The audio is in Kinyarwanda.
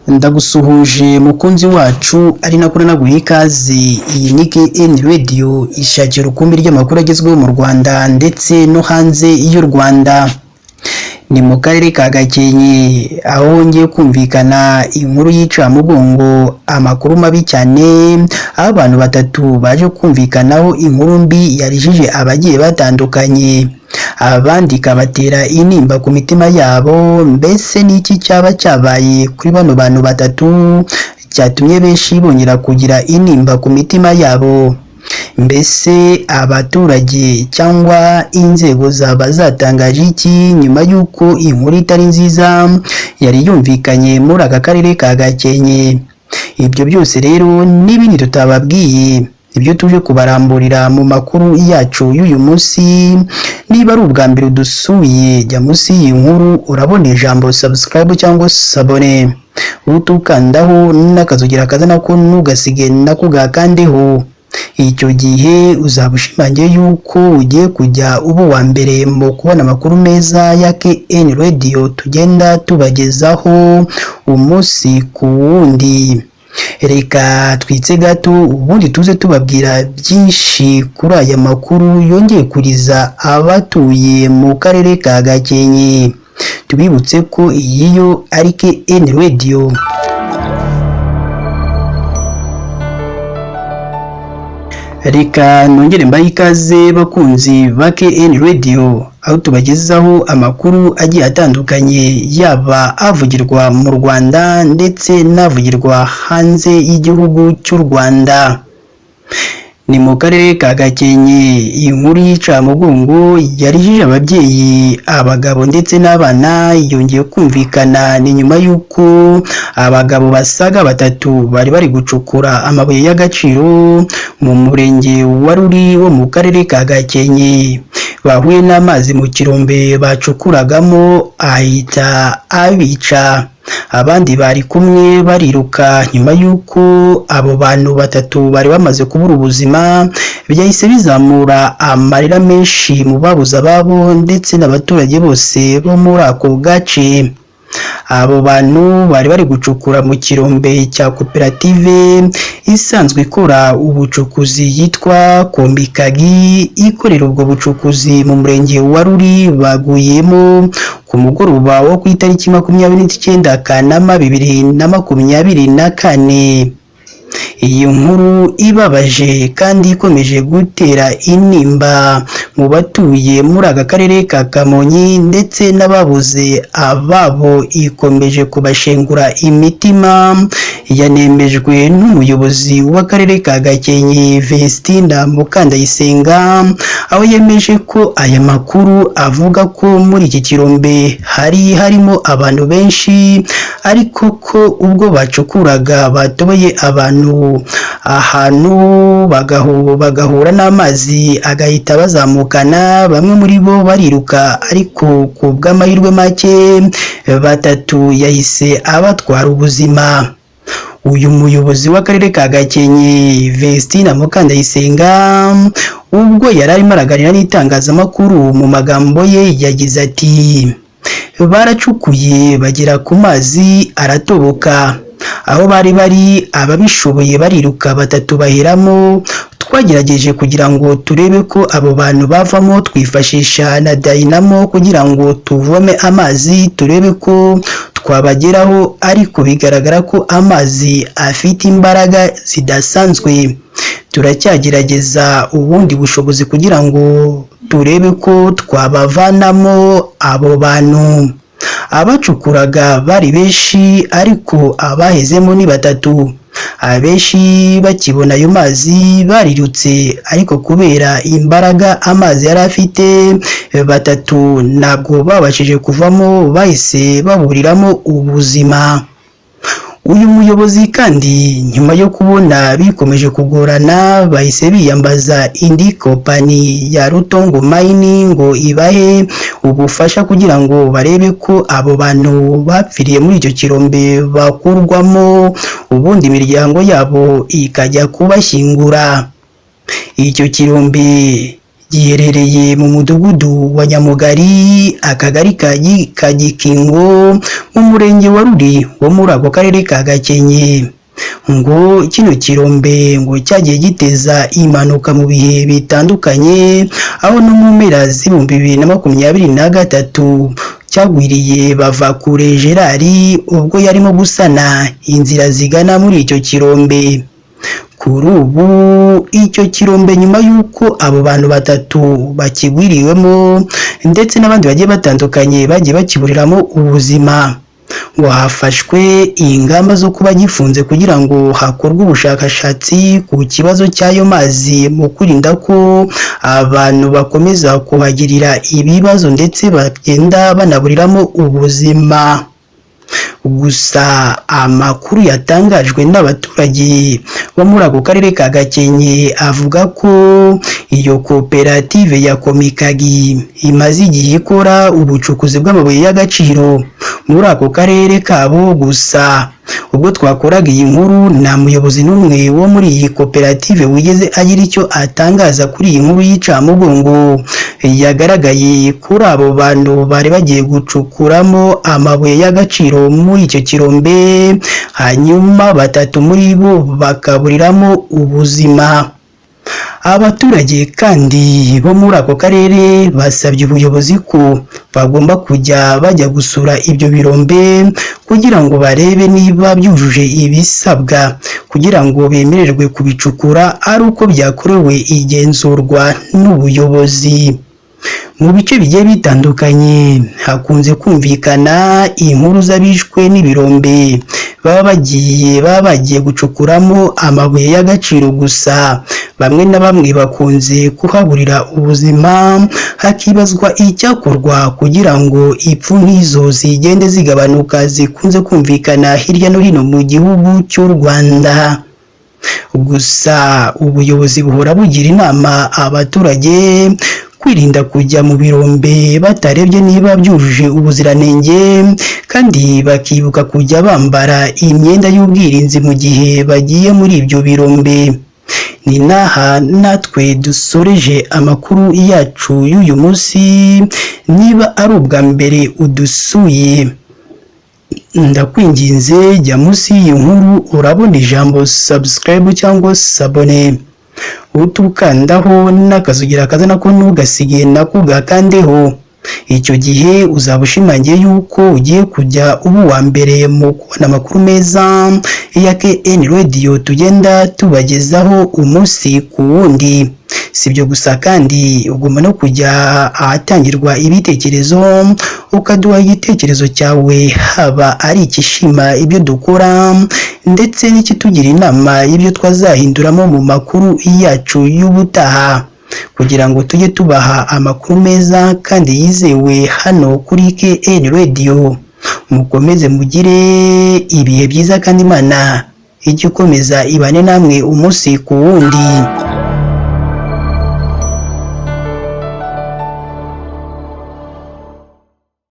Ndagusuhuje mukunzi wacu, ari nako nanaguha ikaze. Iyi ni KN Radio, ishakira urukumbi ry'amakuru agezweho mu Rwanda ndetse no hanze y'u Rwanda. Ni mu karere ka Gakenke aho hongeye kumvikana inkuru y'icamugongo, amakuru mabi cyane, aho abantu batatu baje kumvikanaho inkuru mbi yarijije abagiye batandukanye, abandi ikabatera intimba ku mitima yabo. Mbese n'iki cyaba cyabaye kuri bano bantu batatu cyatumye benshi bongera kugira intimba ku mitima yabo? Mbese abaturage cyangwa inzego zaba zatangaje iki nyuma y'uko inkuru itari nziza yari yumvikanye muri aka karere ka Gakenke? Ibyo byose rero n'ibindi tutababwiye, ibyo tuje kubaramburira mu makuru yacu y'uyu munsi. Niba ari ubwa mbere udusuye, jya munsi y'iyi nkuru urabona ijambo subscribe cyangwa s'abonner, utukandaho n'akazugira kaza nako ntugasige nako gakandeho. Icyo gihe uzaba ushimangiye yuko ugiye kujya uba uwa mbere mu kubona amakuru meza ya KN Radio tugenda tubagezaho umunsi ku wundi. Reka twitse gato, ubundi tuze tubabwira byinshi kuri aya makuru yongeye kuriza abatuye mu karere ka Gakenke. Tubibutse ko iyi yo ari KN Radio. Reka nongere mbahe ikaze bakunzi ba KN Radio, aho tubagezaho amakuru agiye atandukanye, yaba avugirwa mu Rwanda ndetse n'avugirwa hanze y'igihugu cy'u Rwanda. Ni mu karere ka Gakenke, inkuru y'icamugongo yarijije ababyeyi, abagabo ndetse n'abana yongeye kumvikana. Ni nyuma y'uko abagabo basaga batatu bari bari gucukura amabuye y'agaciro mu murenge wa Ruri wo mu karere ka Gakenke bahuye n'amazi mu kirombe bacukuragamo ahita abica. Abandi bari kumwe bariruka. Nyuma y'uko abo bantu batatu bari bamaze kubura ubuzima, byahise bizamura amarira menshi mu babuze ababo ndetse n'abaturage bose bo muri ako gace. Abo bantu bari bari gucukura mu kirombe cya koperative isanzwe ikora ubucukuzi yitwa Kombikagi, ikorera ubwo bucukuzi mu murenge wa Ruri, baguyemo ku mugoroba wo ku itariki 29 Kanama 2024. Iyi nkuru ibabaje kandi ikomeje gutera intimba mu batuye muri aka karere ka Kamonyi ndetse n'ababuze ababo, ikomeje kubashengura imitima. Yanemejwe n'umuyobozi w'akarere ka Gakenke, Vestina Mukandayisenga, aho yemeje ko aya makuru avuga ko muri iki kirombe hari harimo abantu benshi, ariko ko ubwo bacukuraga batoboye abantu ahantu bagahura n'amazi agahita bazamukana, bamwe muri bo bariruka, ariko ku bw'amahirwe make batatu yahise abatwara ubuzima. Uyu muyobozi w'akarere ka Gakenke, Vestina Mukandayisenga, ubwo yari arimo araganira n'itangazamakuru, mu magambo ye yagize ati: "Baracukuye bagera ku mazi aratoboka, aho bari bari ababishoboye bariruka, batatu baheramo. Twagerageje kugira ngo turebe ko abo bantu bavamo, twifashisha na dayinamo kugira ngo tuvome amazi turebe ko twabageraho, ariko bigaragara ko amazi afite imbaraga zidasanzwe. Turacyagerageza ubundi bushobozi kugira ngo turebe ko twabavanamo abo bantu. Abacukuraga bari benshi, ariko abahezemo ni batatu. Abenshi bakibona ayo mazi barirutse, ariko kubera imbaraga amazi yari afite, batatu ntabwo babashije kuvamo, bahise baburiramo ubuzima." Uyu muyobozi kandi, nyuma yo kubona bikomeje kugorana, bahise biyambaza indi kompanyi ya Rutongo Mine ngo ibahe ubufasha kugira ngo barebe ko abo bantu bapfiriye muri icyo kirombe bakurwamo, ubundi imiryango yabo ikajya kubashyingura. Icyo kirombe Giherereye mu mudugudu wa Nyamugari, akagari ka Gikingo, mu murenge wa Ruri wo muri ako karere ka Gakenke. Ngo kino kirombe ngo cyagiye giteza impanuka mu bihe bitandukanye, aho no mu mpera z'2023 cyagwiriye Bavakure Gerard ubwo yarimo gusana inzira zigana muri icyo kirombe. Kuri ubu icyo kirombe, nyuma y'uko abo bantu batatu bakigwiriwemo ndetse n'abandi bagiye batandukanye bagiye bakiburiramo ubuzima, ngo hafashwe ingamba zo kuba gifunze kugira ngo hakorwe ubushakashatsi ku kibazo cy'ayo mazi, mu kwirinda ko abantu bakomeza kuhagirira ibibazo ndetse bagenda banaburiramo ubuzima. Gusa amakuru yatangajwe n'abaturage bo muri ako karere ka Gakenke avuga ko iyo koperative ya Komikagi imaze igihe ikora ubucukuzi bw'amabuye y'agaciro muri ako karere kabo. Gusa ubwo twakoraga iyi nkuru, nta muyobozi n'umwe wo muri iyi koperative wigeze agira icyo atangaza kuri iyi nkuru y'icamugongo yagaragaye kuri abo bantu bari bagiye gucukuramo amabuye y'agaciro muri icyo kirombe, hanyuma batatu muri bo bakaburiramo ubuzima. Abaturage kandi bo muri ako karere basabye ubuyobozi ko bagomba kujya bajya gusura ibyo birombe kugira ngo barebe niba byujuje ibisabwa kugira ngo bemererwe kubicukura, ari uko byakorewe igenzurwa n'ubuyobozi. Mu bice bigiye bitandukanye hakunze kumvikana inkuru z'abishwe n'ibirombe baba bagiye gucukuramo amabuye y'agaciro. Gusa bamwe na bamwe bakunze kuhaburira ubuzima, hakibazwa icyakorwa kugira ngo ipfu nk'izo zigende zigabanuka zikunze kumvikana hirya no hino mu gihugu cy'u Rwanda. Gusa ubuyobozi buhora bugira inama abaturage kwirinda kujya mu birombe batarebye niba byujuje ubuziranenge, kandi bakibuka kujya bambara imyenda y'ubwirinzi mu gihe bagiye muri ibyo birombe. Ni n'aha natwe dusoreje amakuru yacu y'uyu munsi. Niba ari ubwa mbere udusuye, ndakwinginze, jya munsi y'iyi nkuru urabona ijambo subscribe cyangwa s'abonner, utukandaho n'akazogera kaza nako ntugasige, nako gakandeho. Icyo gihe uzaba ushimangiye yuko ugiye kujya uba uwa mbere mu kubona amakuru meza ya KN Radio tugenda tubagezaho umunsi ku wundi. Si ibyo gusa kandi, ugomba no kujya ahatangirwa ibitekerezo ukaduha igitekerezo cyawe, haba ari ikishima ibyo dukora ndetse n'ikitugira inama y'ibyo twazahinduramo mu makuru yacu y'ubutaha, kugira ngo tujye tubaha amakuru meza kandi yizewe hano kuri KN Radio. Mukomeze mugire ibihe byiza, kandi Imana ijye ikomeza ibane namwe umunsi ku wundi.